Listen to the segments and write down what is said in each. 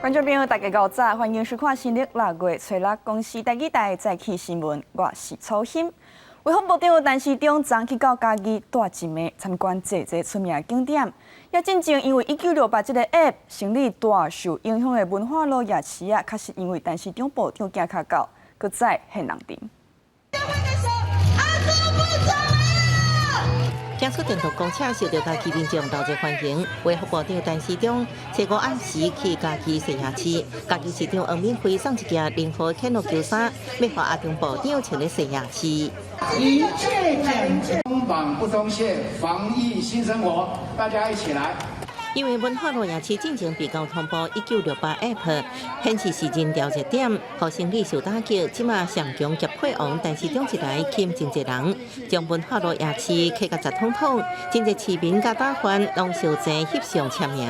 觀眾朋友，大家午早，歡迎收看新曆六月初六公視台語台早起新聞，我是楚欣。衛福部長陳時中昨去到嘉義帶一暝參觀濟濟出名景點，也進前因為1968這个 App 生理大受影響的文化路夜市啊，確實因為陳時中部長行較到，閣再現人潮。行出電動公車，受到嘉義民眾熱烈歡迎。衛福部長陳時中初五暗時去嘉義踅夜市，嘉義市長黃敏惠送一件靈活顯露球衫，欲予阿中部長穿咧踅夜市。一切簡介，鬆綁不鬆懈，防疫新生活，大家一起來。因為文化路夜市進前被交通部1968 App 顯示是人潮熱點，予生理受打擊。這馬上強夾配王陳時中一來，吸引真濟人，將文化路夜市客甲雜統統，真濟市民佮打販攏相爭翕相簽名。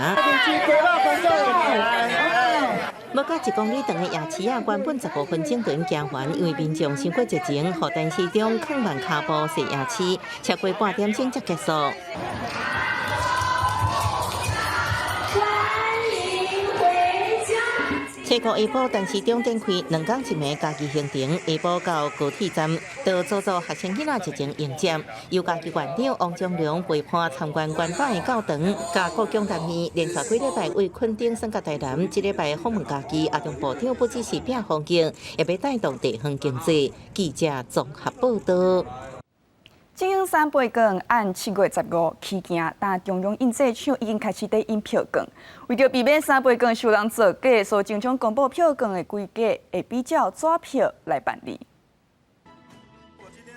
無到1公里長的夜市啊，原本15分鐘就行完，因為民眾傷過熱情，予陳時中放慢跤步踅夜市，超過半點鐘才結束。初五下晡，陳時中展開2工一暝嘉義行程，下晡到高鐵站，就組組學生囡仔熱情迎接，由嘉義縣長王章龍陪伴參觀關島的教堂，佮故宮南面，連續幾禮拜為墾丁轉到台南，這禮拜訪問嘉義，阿中部長不只是拼風景，也欲帶動地方經濟。記者綜合報導。振興三倍券按7月15起行，但中央印製廠已經開始佇印票券。為著避免三倍券受人造假，所以政府公布票券的規格會比照紙票來辦理。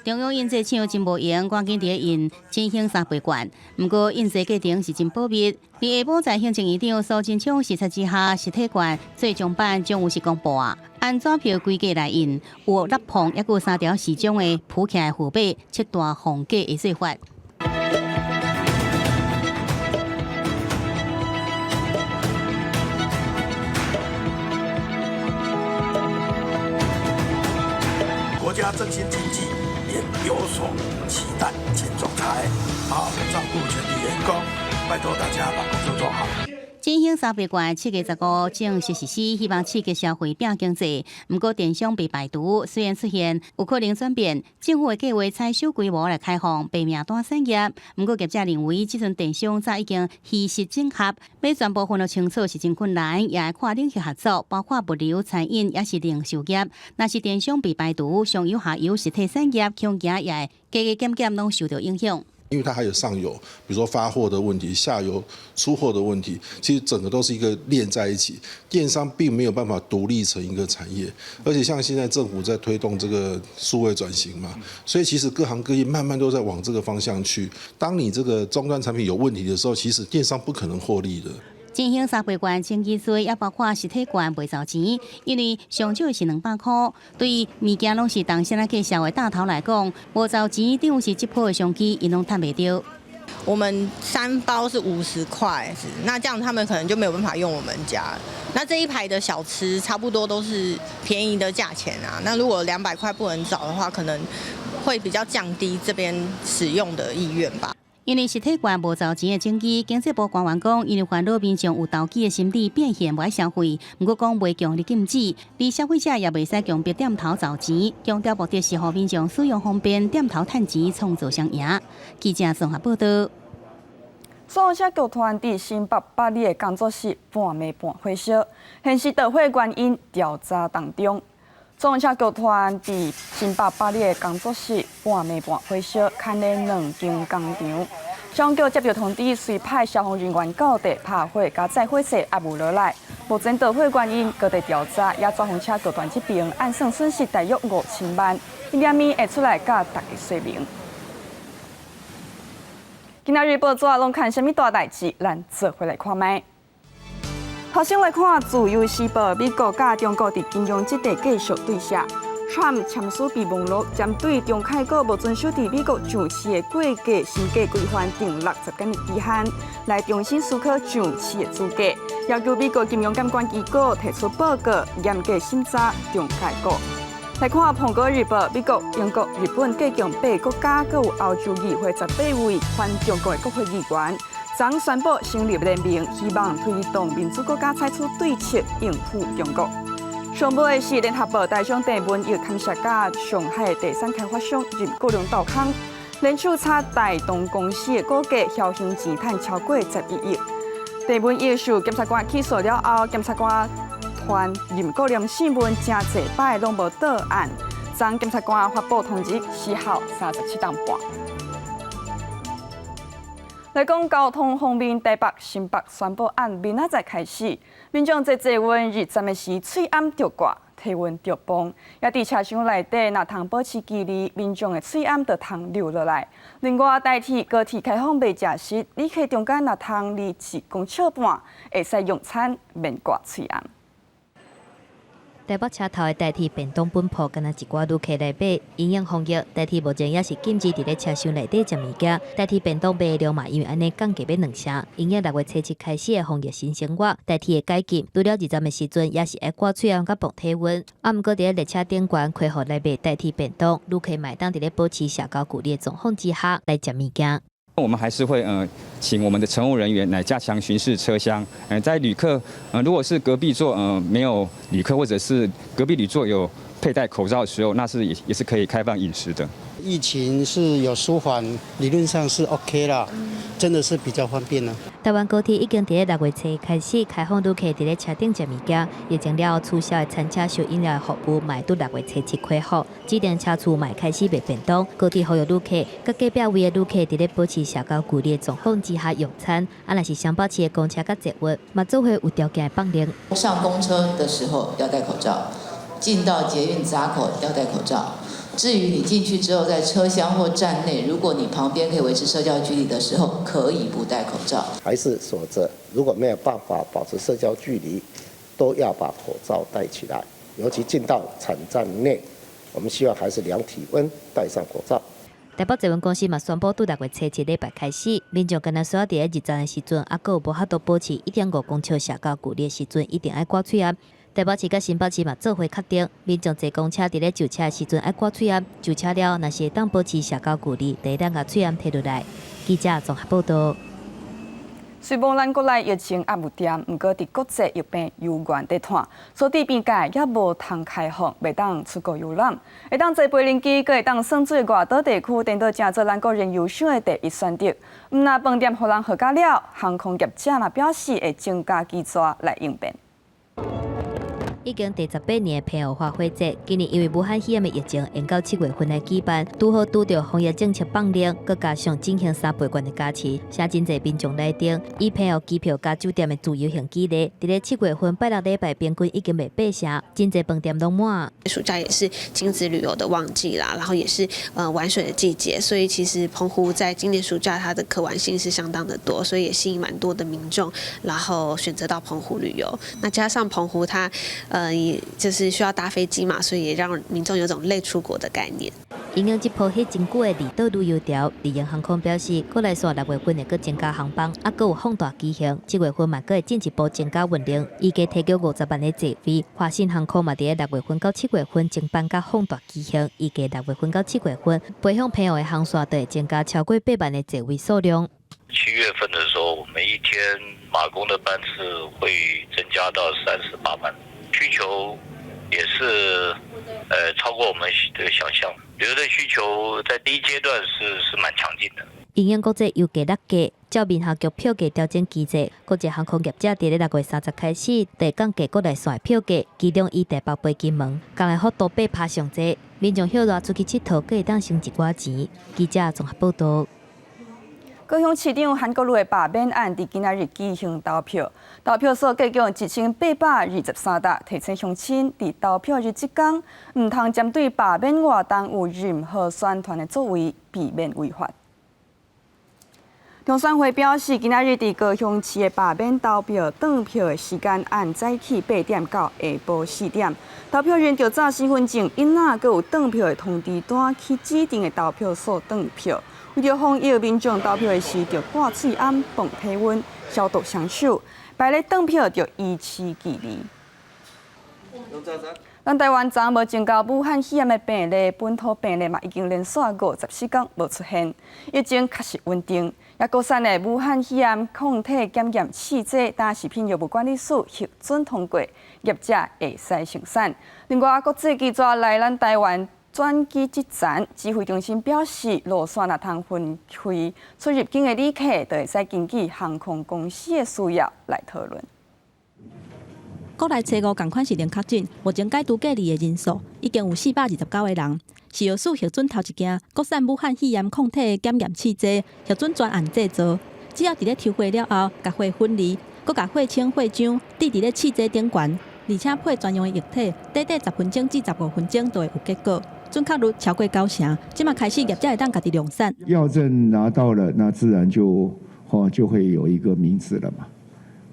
中央印製廠真無閒，趕緊佇印振興三倍券。毋過印製過程是真保密。佇下晡在行政院長蘇貞昌視察之下，實體券最終版將有是公布啊。按紙票規格來印，有立縫，抑閣有三條時鐘的浮起來號碼，七大防假的做法。國家振興經濟也有所期待，請總裁好好照顧全體員工，拜託大家把工作做好。振興三倍券7月15正式實施，希望刺激消費拼經濟。毋過電商被排除，雖然出現有可能轉變，政府的計劃採小規模來開放白名單產業。毋過業者認為，這陣電商早已經虛實整合，欲全部分得清楚是真困難，也愛跨領域合作，包括物流、餐飲，抑是零售業。若是電商被排除，上游下游實體產業恐驚也會加加減減攏受著影響。因為它還有上游，比如說發貨的問題，下游出貨的問題，其實整個都是一個鏈在一起。電商並沒有辦法獨立成一個產業，而且像現在政府在推動這個數位轉型嘛，所以其實各行各業慢慢都在往這個方向去。當你這個終端產品有問題的時候，其實電商不可能獲利的。振興三倍券前期稅，也包括實體券袂找錢，因為上少是200箍。對物件攏是當時仔計數的大頭來講，無找錢等於是這波的商機，𪜶攏趁袂著。我們三包是50塊，那這樣他們可能就沒有辦法用我們家。那這一排的小吃差不多都是便宜的價錢啊。那如果200塊不能找的話，可能會比較降低這邊使用的意願吧。因為實體券無找錢的爭議，經濟部官員講，因為煩惱民眾有投機的心理變現無愛消費，毋過講袂強力禁止，而消費者也袂使強迫店頭找錢，強調目的是予民眾使用方便，店頭趁錢創造雙贏。記者綜合報導。創車集團佇新北八里的工作室半暝半火燒，現時著火原因調查當中。創車集團佇新北八里的工作室半暝半火燒，牽連兩間工廠。消防局接著通知，隨派消防人員到地拍火，共載火勢壓無落來。目前著火原因閣佇調查，也抓風車集團這邊按算損失大約5000萬，今暝會出來佮大家說明。今仔日報紙攏看啥物大代誌？咱做伙來看覓。頭先來看《自由時報》，美國佮中國佇金融這塊繼續對射。Trump 簽署備忘錄，針對中概股無遵守佇美國上市的過價審計規範定60天的期限，來重新思考上市的資格，要求美國金融監管機構提出報告，嚴格審查中概股。來看《蘋果日報》，美國、英國、日本計共八個國家，閣有歐洲議會18位反中國的國會議員，昨宣布成立聯盟，希望推動民主國家採取對策應付中國。上尾的是聯合報台商鄭文奕勘涉佮上海地產開發商任國良鬥空，聯手炒大同公司的股價，僥倖錢趁超過11億。鄭文奕受檢察官起訴了後，檢察官傳任國良訊問誠濟擺攏無到案，昨檢察官發布通緝，時效37冬半。來講交通方面，台北、新北宣布按明仔載開始，民眾坐捷運入站的時，喙罨著掛，體溫著磅，也佇車廂內底，若通保持距離，民眾的喙罨就通留落來。另外，台鐵高鐵開放袂食食，旅客中間若通離1公尺半，會使用餐免掛喙罨。台北車頭的台鐵便當本鋪，敢若一寡旅客來買，因應防疫，台鐵目前也是禁止佇咧車廂內底食物件。台鐵便當賣的量嘛，因為按呢降價欲兩成。因應6月初七開始的防疫新生活，台鐵會解禁，除了入站的時陣，也是愛掛喙罨佮磅體溫。啊，毋過佇咧列車頂懸開放來賣台鐵便當，旅客嘛會當佇咧保持社交距離的狀況之下來食物件。我們還是會請我們的乘務人員來加強巡視車廂。在旅客如果是隔壁座沒有旅客，或者是隔壁旅座有佩戴口罩的時候，那是也是可以開放飲食的。疫情是有舒緩，理論上是 OK 啦，真的是比較方便啦。台灣高鐵已經佇咧6月初開始開放旅客佇咧車頂食物件，疫情了後取消的餐車售飲料的服務，嘛會佇6月初七恢復。指定車次嘛會開始賣便當。高鐵呼籲旅客，佮隔壁位的旅客佇咧保持社交距離的狀況之下用餐。啊，若是雙北市的公車佮捷運，嘛做伙有條件的放靈。上公車的時候要戴口罩，進到捷運閘口要戴口罩。至於你進去之後，在車廂或站內，如果你旁邊可以維持社交距離的時候，可以不戴口罩。還是守著，如果沒有辦法保持社交距離，都要把口罩戴起來。尤其進到場站內，我們希望還是量體溫，戴上口罩。台北捷運公司嘛宣布，對6月初七禮拜開始，民眾敢若需要佇咧入站的時陣，猶閣有無法度保持1.5公尺社交距離的時陣，一定愛掛喙罨。台北市佮新北市嘛做伙確定，民眾坐公車佇咧就車的時陣愛掛喙罨，就車了若是會當保持社交距離，就會當共喙罨提落來。記者綜合報道。雖罔咱國內疫情猶無定，毋過佇國際疫病猶原佇湠，所以邊界猶無通開放，袂當出國遊覽。會當坐飛行機，閣會當算做外島地區，顛倒成做咱國人遊賞的第一選擇。毋但飯店予人號甲了，航空業者嘛表示會增加機座來應變。已經第18年的澎湖花火節，今年因為武漢肺炎的疫情，延到7月份來舉辦，拄好拄著防疫政策放靈，閣加上進行三倍券的加持，寫真濟民眾來訂。以澎湖機票佮酒店的自由行舉例，佇咧7月份拜六禮拜平均已經賣八成，真濟飯店攏滿。暑假也是親子旅遊的旺季啦，然後也是玩水的季節，所以其實澎湖在今年暑假它的可玩性是相當的多，所以也吸引蠻多的民眾，然後選擇到澎湖旅遊。那加上澎湖它也就是需要搭飛機嘛，所以也讓民眾有種類出國的概念。因應這波彼真久的離島旅遊潮，麗榮航空表示，國內線6月份會閣增加航班，猶閣有放大機型，7月份嘛閣會進一步增加運力，預計提供50萬个座位。華信航空嘛佇咧6月份到7月份增班佮放大機型，預計6月份到7月份飛向澎湖的航線就會增加超過8萬个座位數量。7月份的時候，我們一天馬公的班次會增加到38班。需求也是，超過我們的想象。旅遊的需求在第一階段是蠻強勁的。因應國際油價落價，照民航局票價調整機制，國際航空業者佇咧6月30開始，就會降低國內線的票價，其中以台北飛金門，降的幅度8%上濟，民眾歇熱出去𨑨迌，閣會當省一寡錢。記者綜合報道。高雄市長韓國瑜的罷免案，佇今仔日舉行投票，投票所計共1823沓，提醒鄉親佇投票日這工，毋通針對罷免活動有任何宣傳的作為，避免違法。中選會表示，今仔日佇高雄市的罷免投票轉票的時間按早起8點到下晡4點，投票人著紮身份證、印仔，閣有轉票的通知單去指定的投票所轉票。為著防疫，民眾投票的時著掛喙罨、磅體溫、消毒雙手，排咧轉票著維持距離。咱台灣昨無增加武漢肺炎的病例，本土病例嘛已經連續54天無出現，疫情確實穩定。也國產的武漢肺炎抗體檢驗試劑，今食品藥物管理署核准通過，業者會使生產。另外，國際機組來咱台灣轉機之前，指揮中心表示，路線若通分開出入境的旅客，就會使根據航空公司的需要來討論。國內初五仝款是零確診，目前解除隔離的人數已經有429個人。食藥署核准頭一件國產武漢肺炎抗體檢驗試劑，核准專案製造。只要佇咧抽血了後，共血分離，閣共血清、血漿滴佇咧試劑頂懸，而且配專用的液體，短短10分鐘至15分鐘就會有結果，準確率超過九成。這馬開始業者會當家己量產。藥證拿到了，那自然就會有一個名字了嘛。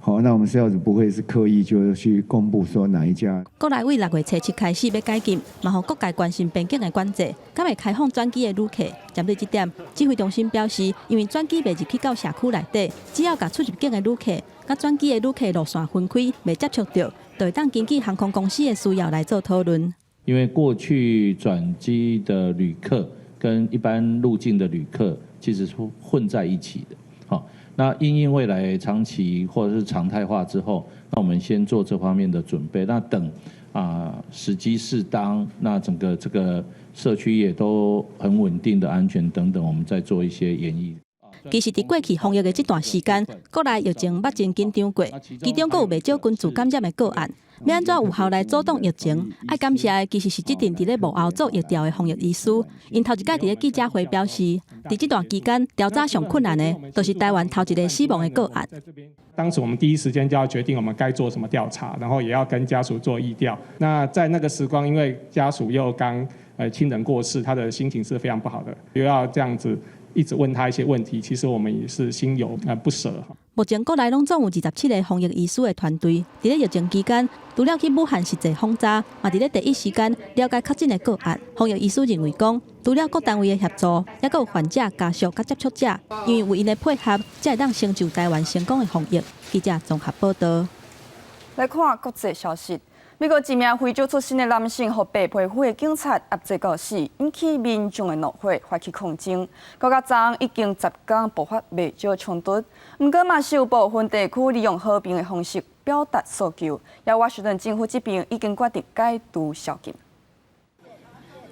好，那我們食藥署不會是刻意就去公布說哪一家。國內為6月初7開始欲解禁，嘛予各界關心邊境的管制，敢會開放轉機的旅客。針對這點，指揮中心表示，因為轉機袂入去到社區內底，只要共出入境的旅客、佮轉機的旅客路線分開，袂接觸著，就會當根據航空公司的需要來做討論。因為過去轉機的旅客跟一般入境的旅客其實是混在一起的。好。那因應未來長期或者是常態化之後，那我們先做這方面的準備。那等時機適當，那整個這個社區也都很穩定的安全等等，我們再做一些研議。其實，佇過去防疫的這段時間，國內疫情捌真緊張過，其中閣有袂少群聚感染的個案。欲按怎有效來阻擋疫情？愛感謝的其實是這陣佇咧幕後做疫調的防疫醫師。𪜶頭一擺佇咧記者會表示，佇這段期間調查上困難的，就是台灣頭一个死亡的個案。當時我們第一時間就要決定我們該做什麼調查，然後也要跟家屬做疫調。那在那個時光，因為家屬又剛親人過世，他的心情是非常不好的，又要這樣子一直問他一些問題，其實我們也是心有不捨。目前國內攏總有27個防疫醫師的團隊，佇咧疫情期間，除了去武漢實際訪查，嘛佇咧第一時間了解確診的個案。防疫醫師認為講，除了各單位的協助，猶閣有患者家屬佮接觸者，因為有𪜶的配合，才會當成就台灣成功的防疫。記者綜合報道。來看國際消息，美國一名非洲出身的男性，予白皮膚的警察壓制到死，引起民眾的怒火，發起抗爭。到昨已經10天爆發袂少衝突，毋過嘛是有部分地區利用和平的方式表達訴求。也華盛頓政府這邊已經決定解除宵禁。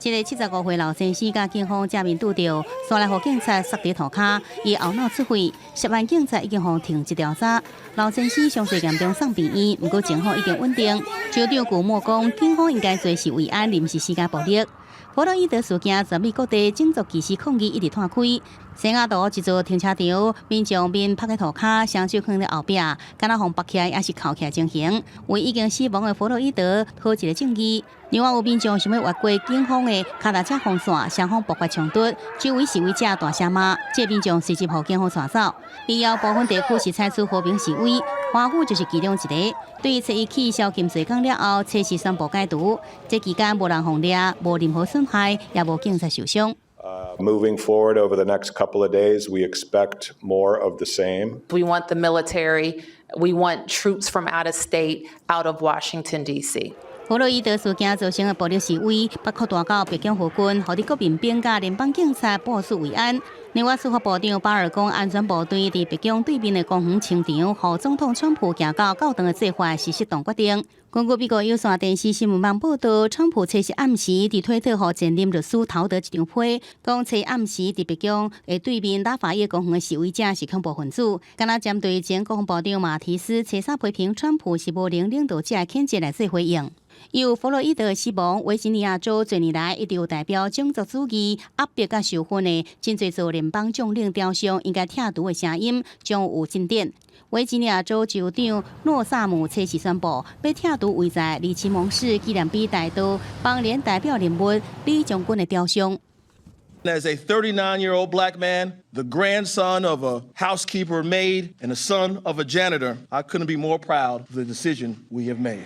這个75歲老先生佮警方正面拄著，煞來予警察殺佇塗跤，伊懊惱出血，涉案警察已經予停職調查。老先生傷勢嚴重送病院，毋過情況已經穩定。州長古莫講，警方應該做是維安，毋是施加暴力。弗洛伊德事件，全美各地種族歧視抗議一直湠開。西雅圖一座停車場，民眾面趴佇塗跤，雙手囥佇後壁，敢若予縛起來，抑是銬起來情形，為已經死亡的弗洛伊德討一个正義。另外有民眾想欲越過警方的跤踏車防線，雙方爆發衝突，周圍示威者大聲罵，這民眾隨即予警方帶走。另外部分地區是採取和平示威，華府就是其中一个。對初一起宵禁做工了後，初四宣布解除。這期間無人予掠，無任何損害，也無警察受傷。 Moving forward over the next couple of days, we expect more of the same. We want the military, we want troops from out of state, out of Washington, D.C. 弗洛伊德事件造成的暴力示威，包括大到白宮附近，予國民兵佮聯邦警察部署維安。另外，司法部長巴爾講，安全部隊佇白宮對面的公園清場，予總統川普行到教堂的做法是適當決定。根據美國有線電視新聞網報道，川普初四暗時佇推特予前任律師討得一張批，講初暗時佇白宮的對面拉法葉公園的示威者是恐怖分子。敢若針對前國防部長馬提斯初三批評川普是無能領導者的譴責來做回應。由弗洛伊德死亡，維吉尼亞州濟年來一直有代表種族主義壓迫佮仇恨的真濟座聯邦將領雕像應該拆除的聲音將有進展。維吉尼亞州州長諾薩姆初時宣布，欲拆除位在里奇蒙市紀念碑大道邦聯代表人物李將軍的雕像。 As a 39-year-old black man, the grandson of a housekeeper maid and the son of a janitor, I couldn't be more proud of the decision we have made.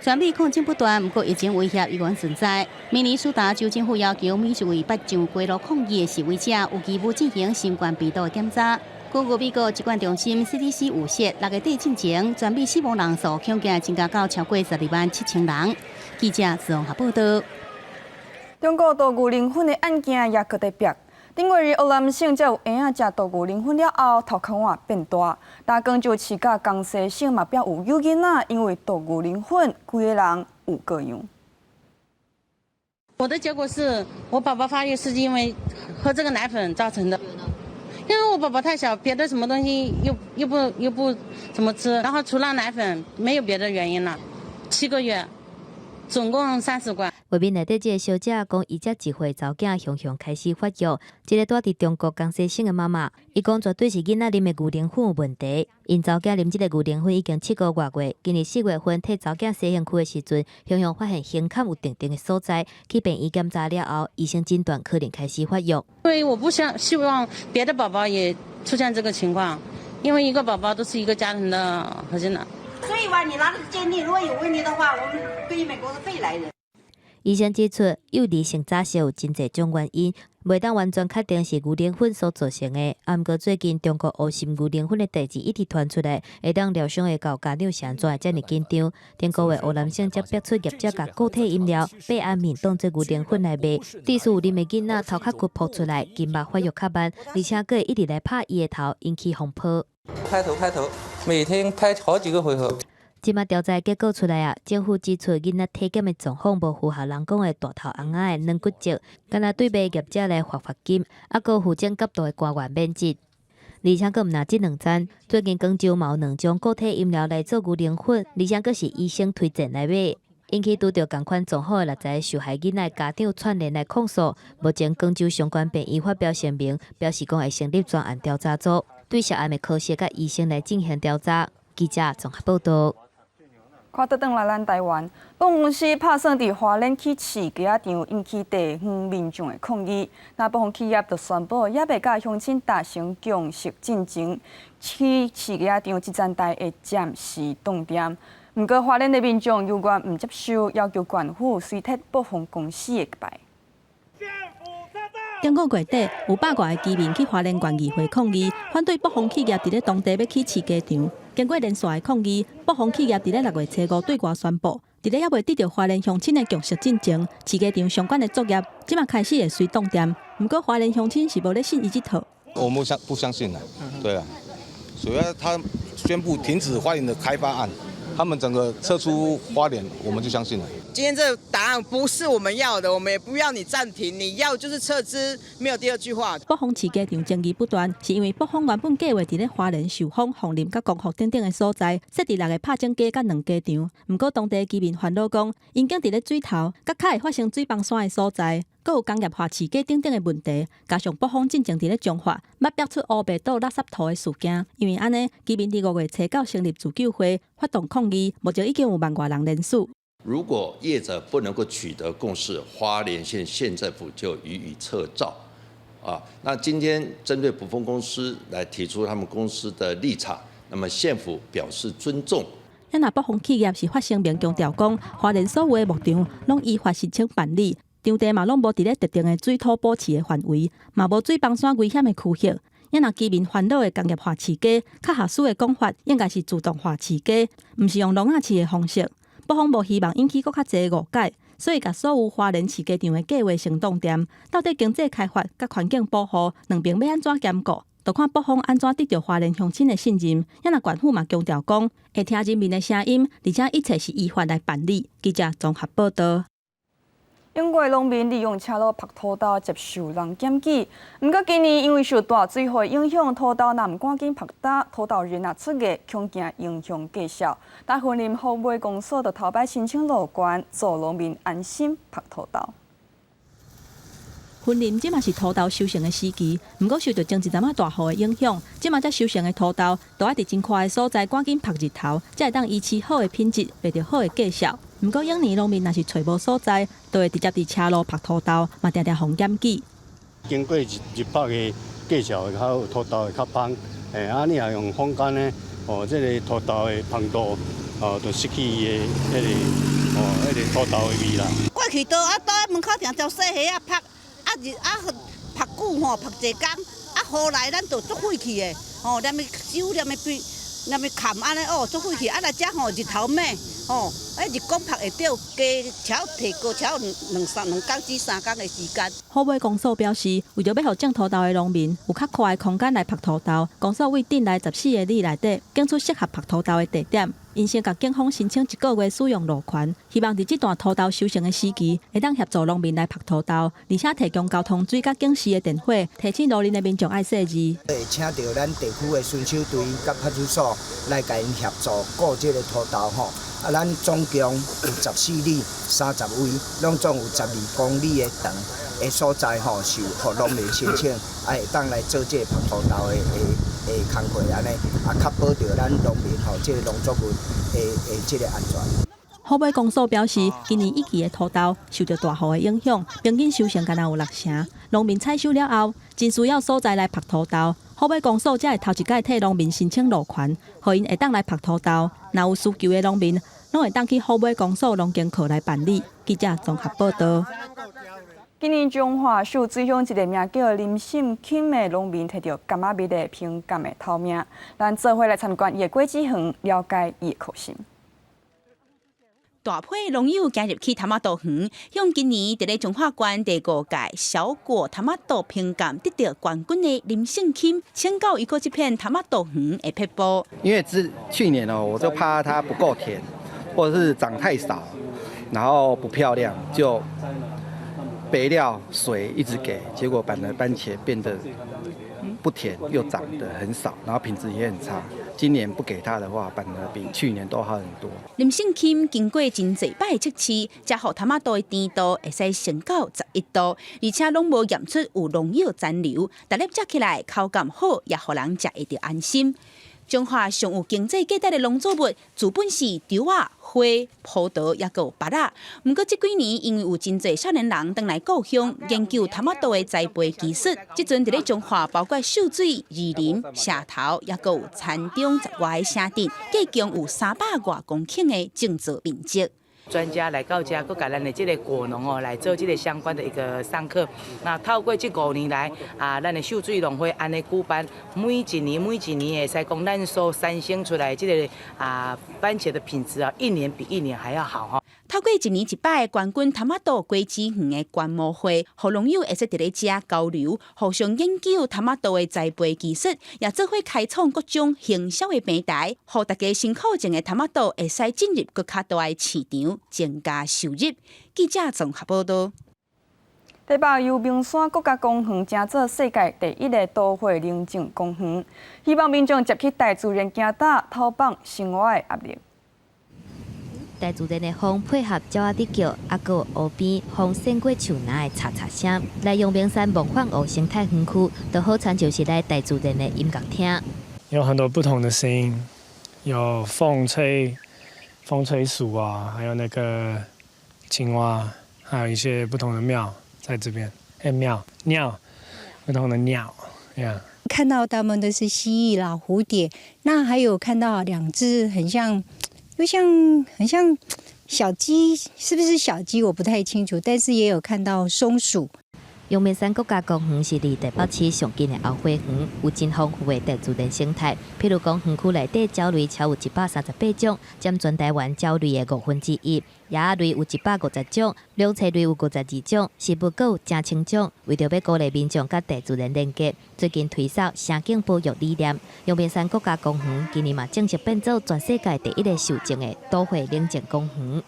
全美抗爭不斷，毋過疫情威脅依然存在。明尼蘇達州政府要求每一位欲上街路抗議的示威者有義務進行新冠病毒的檢查。根據美國疾管中心 CDC 預測，6月底進前，全美死亡人數恐驚增加到超過12萬7千人。記者綜合報道。中國毒牛奶粉的案件也閣佇逼。頂月日，湖南省才有嬰仔食毒牛奶粉了後，頭殼碗變大。但廣州市佮江西省嘛表有幼囡仔因為毒牛奶粉，幾个人有過樣。我的結果是我寶寶發育是因為喝這個奶粉造成的，因為我寶寶太小，別的什麼東西又不怎麼吃，然後除了奶粉沒有別的原因了。7個月，總共30罐。畫面內底這个小姐講，伊才1歲查某囝雄雄開始發育。這个蹛佇中國江西省的媽媽，伊講絕對是囡仔啉的牛奶粉有問題。𪜶查某囝啉這个牛奶粉已經7個外月，今年4月份替查某囝洗身軀的時陣，雄雄發現胸坎有重重的所在，去病院檢查了後，醫生診斷可能開始發育。因為我不想希望別的寶寶也出現這個情況，因為一個寶寶都是一個家庭的核心的。所以話，你拿這個鑑定，如果有問題的話，我們對於美國是飛來人。醫生指出，幼兒性早熟有真濟種原因，袂當完全確定是牛奶粉所造成的。啊，毋過最近中國烏心牛奶粉的代誌一直傳出來，會當料想會到家長是按怎會遮爾緊張。頂個月湖南省才逼出業者共固體飲料白安眠當做牛奶粉來賣，致使有啉的囡仔頭殼骨膨出來，筋肉發育較慢，而且閣會一直來拍伊的頭，引起風波。拍頭拍頭，每天拍好幾個回合。這馬調查結果出來啊，政府指出囡仔體檢的狀況無符合人講的大頭翁仔的軟骨症，敢若對賣業者來罰罰金，猶閣負責監督的官員免職。而且閣毋若這兩層，最近廣州嘛有兩種固體飲料來做牛奶粉，而且閣是醫生推薦來買，引起拄著仝款狀況的60個受害囡仔家長串聯來控訴。目前廣州相關病院發表聲明，表示講會成立專案調查組，對涉案的科室佮醫生來進行調查。記者綜合報道。看倒轉來咱台灣，北豐公司拍算佇花蓮起飼雞仔場，引起地方民眾的抗議。那北豐企業就宣布，猶未佮鄉親達成共識進前，起飼雞仔場這層台會暫時凍電。毋過花蓮的民眾猶原毋接受，要求縣府隨撤北豐公司的牌。頂個月底，有百外个居民去花蓮縣議會抗議，反對北豐企業佇咧當地欲起飼雞場。經過連續的抗議，北豐企業佇咧6月初5對外宣布，佇咧猶未得著花蓮鄉親的共識進前，飼雞場相關的作業，這馬開始會隨凍電。毋過花蓮鄉親是無咧信伊這套。我們相不相信啊？對啊，主要他宣布停止花蓮的開發案，他們整個撤出花蓮，我們就相信了。今天這個答案不是我們要的，我們也不要你暫停，你要就是撤資，沒有第二句話。北豐飼雞場爭議不斷，是因為北豐原本計劃佇咧花蓮壽豐、鳳林佮光復等等的所在設置六个拍種雞佮卵雞場，毋過當地居民煩惱講，𪜶間佇咧水頭，佮較會發生水崩山的所在，閣有工業化飼雞等等的問題，加上北豐進前佇咧彰化，捌爆出烏白倒垃圾塗的事件，因為按呢，居民佇5月初9成立自救會，發動抗議，目前已經有萬外人聯署。如果業者不能夠取得共識，花蓮縣縣政府就予以撤照。啊，那今天針對卜蜂公司來提出他們公司的立場，那麼縣府表示尊重。若北豐企業是發聲明強調講，花蓮所有的牧場攏依法申請辦理，場地嘛攏無佇咧特定的水土保持的範圍，嘛無水崩山危險的區域。若居民煩惱的工業化飼雞，較合適的講法應該是自動化飼雞，毋是用籠仔飼的方式。北豐無希望引起閣較濟誤解，所以共所有花蓮飼雞場的計劃先凍電。到底經濟開發佮環境保護兩邊欲按怎兼顧？就看北豐按怎得著花蓮鄉親的信任。若縣府嘛強調講，會聽人民的聲音，而且一切是依法來辦理。記者綜合報道。英國農民利用車路曝土豆接受人檢舉，毋過今年因為受大水禍影響，土豆若毋趕緊曝乾，土豆日若出芽，恐驚影響價數。但雲林福尾公所就頭擺申請路權，助農民安心曝土豆。雲林這馬是土豆收成的時期，毋過受著前一陣仔大雨的影響，這馬才收成的土豆，都愛佇真寬的所在趕緊曝日頭，才會當維持好的品質，賣著好的價數。毋過，往年農民若是揣無所在，就會直接佇車路曝土豆，嘛定定予檢舉。經過日日曝的價數會較土豆會較芳，欸，啊，你若用風乾呢，哦，這个土豆的芳度，哦，就失去伊的彼个，哦，彼个土豆的味啦。過去都啊，倒門口定條細蝦仔曝，啊日啊曝久吼，曝濟工，啊雨來咱就足費氣的，吼，連去收，連去連去砍按呢，哦，足費氣，啊來遮吼日頭猛，吼，哎，日光曝會著，加超提高超兩三兩工至三工的時間。虎尾公所表示，為著欲予種土豆的農民有較闊的空間來曝土豆，公所對鎮內14个里內底揀出適合曝土豆的地點。𪜶先共警方申請一個月使用路權，希望佇這段土豆收成的時期，會當協助農民來曝土豆，而且提供交通水佮警示的電火，提醒路面的民眾愛細膩。會請著咱地區的巡守隊佮派出所來共𪜶協助顧這个土豆吼。啊，咱總共有14里30位，攏總有12公里的長的所在吼，是予農民申請，啊會當來做這个曝土豆的的的工課按呢，啊確保著咱農民吼，這个農作物的的這个安全。虎尾公所表示，今年一季的土豆受著大雨的影響，平均收成干焦有六成。農民採收了後，真需要所在來曝土豆。虎尾公所才會頭一擺替農民申請路權，予𪜶會當來曝土豆。若有需求的農民，攏會當去虎尾公所農經課來辦理。記者綜合報導。今年彰化秀水鄉一个名叫林信钦的農民，提著柑仔蜜的評鑑的頭名，咱做伙來參觀伊的果子園，了解伊的苦心。大批農友行入去茼仔豆園，向今年佇咧彰化縣第五屆小果茼仔豆評鑑得著冠軍的林勝钦，請教伊過這片茼仔豆園的撇步。因為之去年哦，我就怕它不夠甜，或者是長太少，然後不漂亮，就肥料水一直給，結果反而番茄變得不甜，又長得很少，然後品質也很差。今年不給他的話，反而比去年都好很多。林勝欽經過真濟擺測試，才予茼仔豆的甜度會使升到11度，而且攏無驗出有農藥殘留，逐粒食起來口感好，也予人食會著安心。彰化上有經濟價值的農作物，自本是稻仔、花、葡萄，抑閣有芭樂。毋過這幾年，因為有真濟少年人轉來故鄉研究茼仔豆的栽培技術，這陣佇咧彰化，包括秀水、二林、社頭，抑閣有田中十外个城鎮，計共有300外公頃的種植面積。專家來到遮，閣共咱的這个果農哦來做這个相關的一個上課。那透過這5年來啊，咱的秀水農會按呢舉辦，每一年每一年會使講，咱所產生出來這个啊番茄的品質啊，一年比一年還要好哈。透過一年一擺冠軍茼仔豆果子園的觀摩會，予農友會使佇咧遮交流，互相研究茼仔豆的栽培技術，也做伙開創各種行銷的平台，予大家辛苦種的茼仔豆會使進入閣較大的市場，增加收入。記者綜合報導。台北陽明山國家公園成做世界第一个都會寧靜公園，希望民眾拾起大自然行踏，透放生活的壓力。大自然的風配合鳥仔佇叫，猶閣有湖邊風扇過樹林的嚓嚓聲，來陽明山夢幻湖生態園區，就好親像是來大自然的音樂廳。有很多不同的聲音，有風吹、風吹樹啊，還有那個青蛙，還有一些不同的鳥在這邊。欸，鳥鳥，不同的鳥，yeah。看到他們的是蜥蜴啦、蝴蝶，那還有看到兩隻很像。又像很像小雞，是不是小雞？我不太清楚，但是也有看到松鼠。陽明山國家公園是離台北市上近的後花園，有真豐富的大自然生態。譬如講，園區內底鳥類超有138種，佔全台灣鳥類的1/5。鴨仔類有150種，兩棲類有52種，植物閣有成千種。為著欲鼓勵民眾佮大自然連結，最近推銷聲景保育理念。陽明山國家公園今年嘛正式變做全世界第一个受證的都會寧靜公園。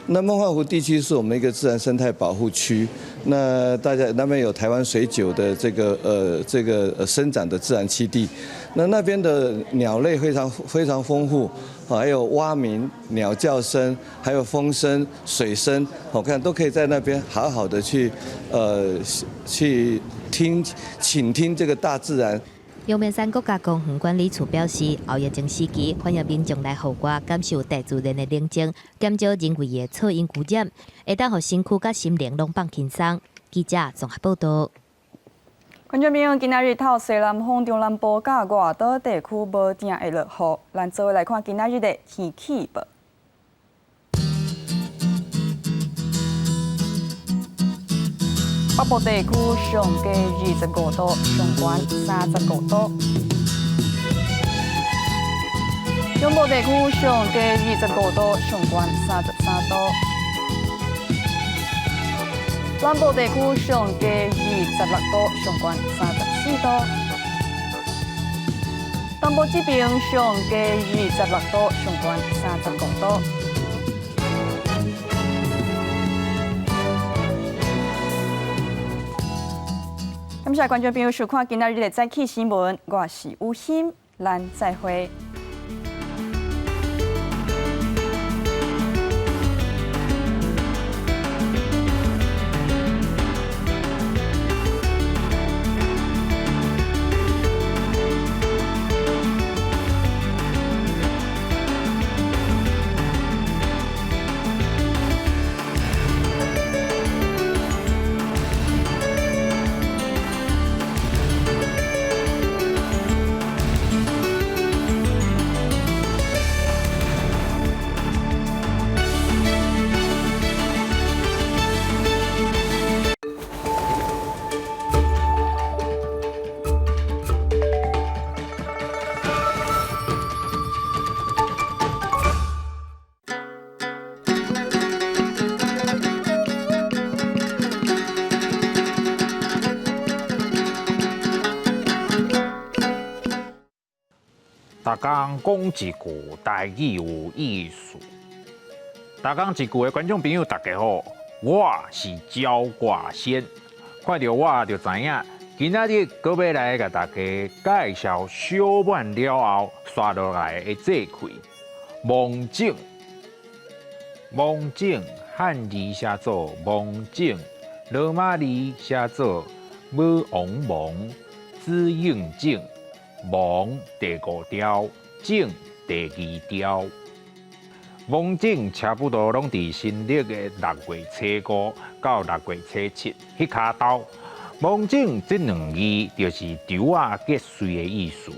那夢幻湖地區是我們一個自然生態保護區，那大家那邊有台灣水韭的這個生長的自然棲地，那那邊的鳥類非常非常豐富，還有蛙鳴、鳥叫聲，還有風聲、水聲，我看都可以在那邊好好的去聽、傾聽這個大自然。陽明山國家公園管理處表示，後疫情時期，歡迎民眾來戶外感受大自然的寧靜，減少人為的噪音污染，會當予身軀佮心靈攏放輕鬆。記者綜合報導。觀眾朋友，今仔日透西南風，中南部佮外島地區無定會落雨。咱做伙來看今仔日的天氣報。北部地區上低25度，上懸35度。中部地區上低25度，上懸33度。南部地區上低26度，上懸34度。東部這邊上低26度，上懸35度。感謝觀眾朋友收看今仔日的早起新聞，我是雨欣，咱再會。逐工講一句台語有意思。逐工一句的觀眾朋友，大家好，我是焦掛先。看著我就知影，今仔日閣欲來共大家介紹小滿了後煞落來的節氣芒種。芒種漢字寫做芒種，羅馬字寫做武王芒，子應種。芒第五條，種第二條。芒種差不多攏佇新曆的6月初五到6月初七彼跤頭。芒種這兩字就是稻仔結穗的意思。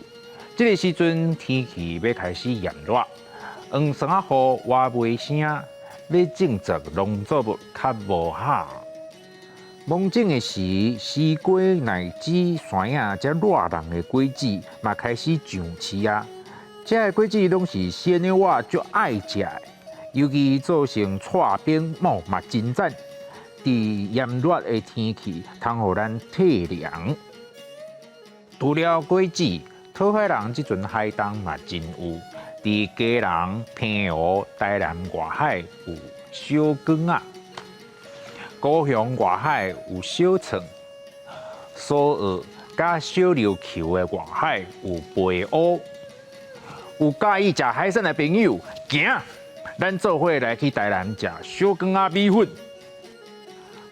這個時陣天氣欲開始炎熱，黃霜仔雨倚袂聲，欲種植農作物較無好。芒種的時，西瓜、奶子、山仔這熱人的果子嘛開始上市啊！這个果子攏是鮮的，我足愛食的，尤其做成刨冰，哦嘛真讚。佇炎熱的天氣，通予咱退涼。除了果子，討海人這陣海東嘛真有。佇基隆、澎湖、台南外海有小卷仔。高雄外海有小創，蘇澳佮小琉球的外海有白烏。有佮意食海產的朋友，行，咱做伙來去台南食小卷仔米粉。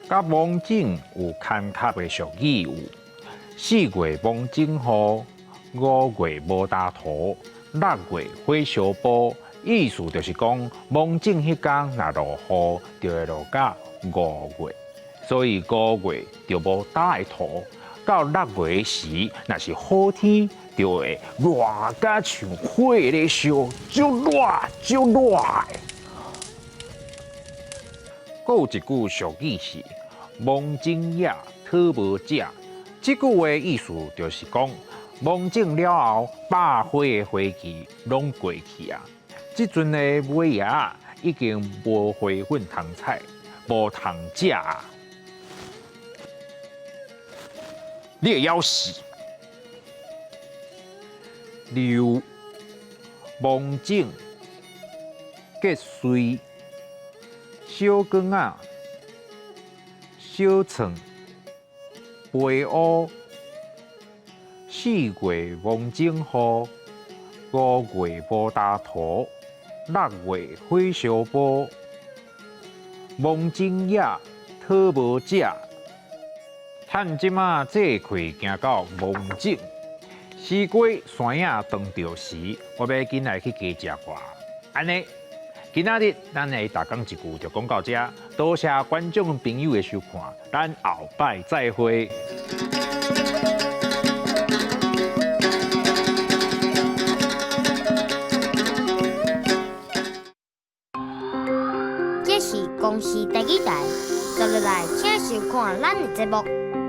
佮芒種有牽合的俗語有：4月芒種雨，5月無焦土，6月火燒埔。意思就是講，芒種彼工若落雨，就會落到5月，所以5月就無焦的土。到6月時，若是好天，就會熱甲像火咧燒，足熱足熱的。閣有一句俗語是“芒種野，討無食”，這句話意思就是講，芒種了後，百花的花期攏過去啊。這陣的尾葉已經無花粉通採，無通食啊！你會枵死。柳芒種結穗小卷仔小創白烏4月芒種雨，5月無焦土，6月火燒埔，芒種野，討無食。趁這馬節氣行到芒種，西瓜、山仔當著時，我欲緊來去加食寡。按呢，今仔日咱的逐工一句就講到這，多謝觀眾朋友的收看，咱後擺再會。這是公視第二台，接落來請收看咱的節目。